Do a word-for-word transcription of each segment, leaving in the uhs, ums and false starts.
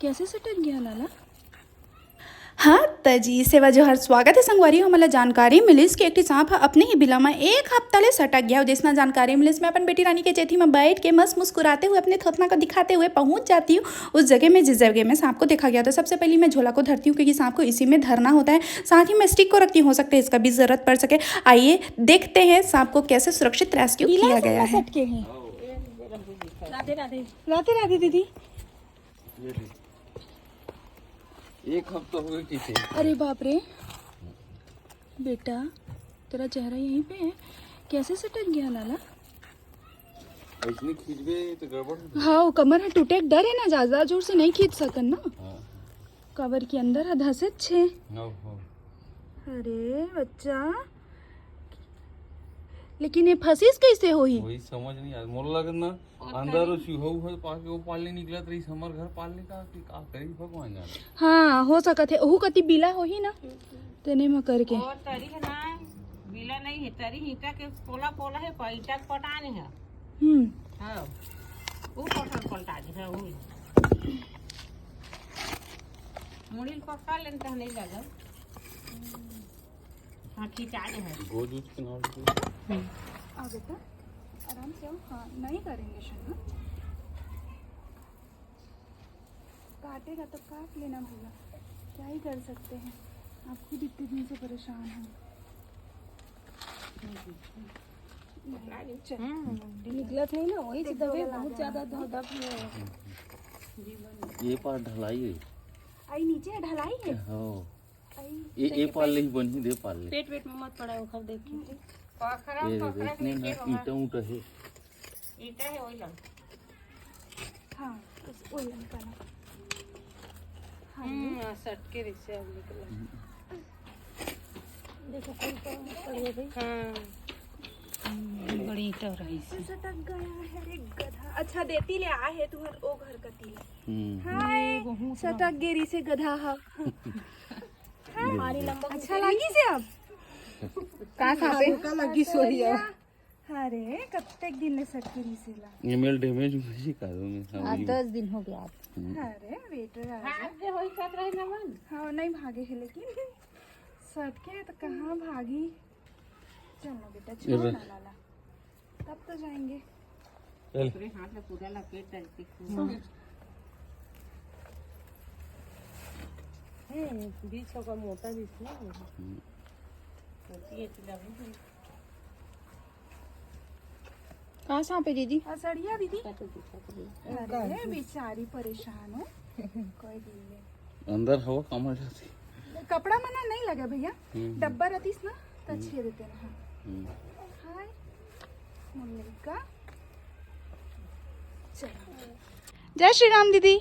कैसे सटक गया लाला? हाँ त जी, सेवा जोहार, स्वागत है संगवारी हो। हमला जानकारी मिलिस कि एक ठी सांप ह अपने ही बिला म एक हफ्ता ले सटक गया। जैसना जानकारी मिलिस, मैं अपन बेटी रानी के चेथी म बैठ के मस्त मुस्कुराते हुए, अपने थोथना को दिखाते हुए पहुंच जाती हूँ उस जगह में, जिस जगह में सांप को देखा गया। तो सबसे पहले मैं झोला को धरती हूँ, क्योंकि सांप को इसी में धरना होता है। साथ ही मैं स्टिक को रखती हूँ, हो सकता है इसका भी जरूरत पड़ सके। आइए देखते हैं सांप को कैसे सुरक्षित रेस्क्यू किया गया है। सटके हैं। राधे राधे। राधे राधे दीदी। ये देख। एक हफ्ता हो गया किसे। अरे बाप रे, बेटा, तेरा चेहरा यहीं पे है, कैसे सटक गया लाला? ऐसने खींचबे तो गड़बड़ हो जाए। हाँ, वो कमर ह टूटे के डर है ना, ज्यादा जोर से नहीं खींच सकन ना। हाँ। काबर के अंदर ह धसत छे। हाँ, हाँ। अरे बच्चा, लेकिन ये फंसिस कैसे होही? वही समझ नहीं आ, मोला लगत ना, अंदर वो चूहा उहा पाके वो पाले निकलत रही, हमर घर पाले का, कि का करी भगवान जाने। हाँ, हो सकत है, ओहू कति बिला होही ना, तेने म करके। और तरी है ना, बिला नहीं है, तरी ईंटा के पोला पोला है, पर ईंटा के पटाने है। हम्म। हाँ, वो पटल पलटा दे है, वो। मुड़ी ल पकड़ लेन त नहीं लगा। हाँ, खींचा दे है। गोद उठ के ना उठ के। आ बेटा, आराम से आओ। हाँ, नहीं करेंगे शना। काटेगा तो काट लेना भैया, क्या ही कर सकते हैं, आप खुद इतने दिन से परेशान हैं। चल। हम्म, निकलत नहीं ना, वही से दबे, बहुत ज्यादा धधक है। ये पार ढलाई है। आई नीचे ढलाई है। हाँ। आई ये, ये पार ले ही बनी, दे पार ले। पेट वेट में मत पड़ा, ओखर देख के। पखरा, ये दे, पखरा इतने नीचे ना होगा। ईंटा ऊंटा है। ईंटा है, वही लग। हाँ, उस, वही लग का ना। हाँ, हम्म, ये। हाँ, सट के रिसे अब निकला। हम्म। देखो, कोई तो पड़ गया भाई। हाँ। हम्म, बड़ी ईंटा रही से। सटक गया है रे गधा। अच्छा, देती ले आ है तुहर ओ घर कती ले। हम्म। हाय, ये बहुत सटक गेरी से गधा हा। हाँ। अच्छा लगी से अब? का खा पे? का लगी सोही अब? अरे, कत्तेक दिन ले सटके रिसे ला। ये मेल डैमेज हुई का दो में, हाँ, हाँ, वही। दस दिन हो गया अब। हम्म। अरे, वेटर आ जा। भाग जे होई कत रहे न मन। हाँ, नहीं भागे है लेकिन। सटके है तो कहाँ भागी? चल ना बेटा, ये छोड़ रे। ना लाला। तब तो जाएंगे। चल। पूरे हाथ में पूरा लपेट डाल के खूब। हाँ। हम्म, बीच का मोटा बीच ना। हम्म। होती है तो लगी। कहाँ सांप है दीदी? असड़िया दीदी। अरे बेचारी परेशान हो। कोई दिन ले। अंदर हवा कम आ जाती। कपड़ा मना नहीं लगा भैया। हम्म। डब्बा रतीस ना, त हम्म। छेद देते ना। हाँ। हम्म। हाय। मुल्लिका। चलो। जय श्री राम दीदी।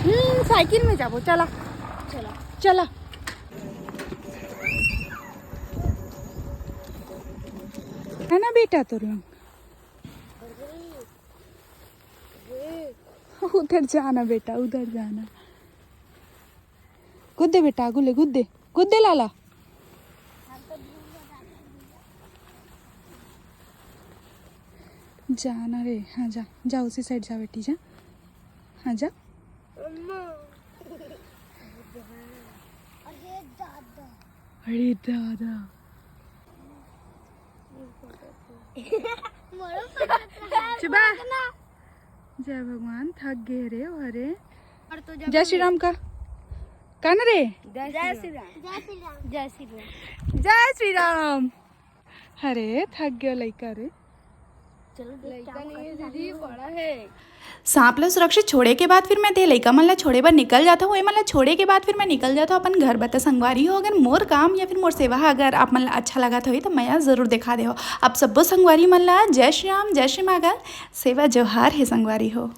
हम्म, साइकिल में जाबो, चला। चला। चला। है ना बेटा, तोर लंग? उधर जाना बेटा, उधर जाना। कूद दे बेटा, आगू ले, कूद दे, कूद दे लाला। जाना रे, हाँ जा, जा उसी साइड जा बेटी, जा, हाँ जा। अरे दादा। चुबा। जय भगवान, थक गे रे, अरे। जय श्री राम का, का ना रे? जय श्री राम। जय श्री राम। जय श्री राम। अरे, थक गया लइका रे। चलो देख, लइका नहीं है दीदी, बड़ा है। सांप ल सुरक्षित छोड़े के बाद फिर मैं दे लइका मन ल छोड़े बर निकल जाता हूँ। एमन ल छोड़े के बाद फिर मैं निकल जाता हूँ अपन घर बर। त संगवारी हो, अगर मोर काम या फिर मोर सेवा ह अगर आप मन ल अच्छा लगत होही, त मया जरूर दिखा देहो। आप सब्बो संगवारी मन ल जय श्री राम, जय श्री महाकाल, सेवा जोहार हे संगवारी हो।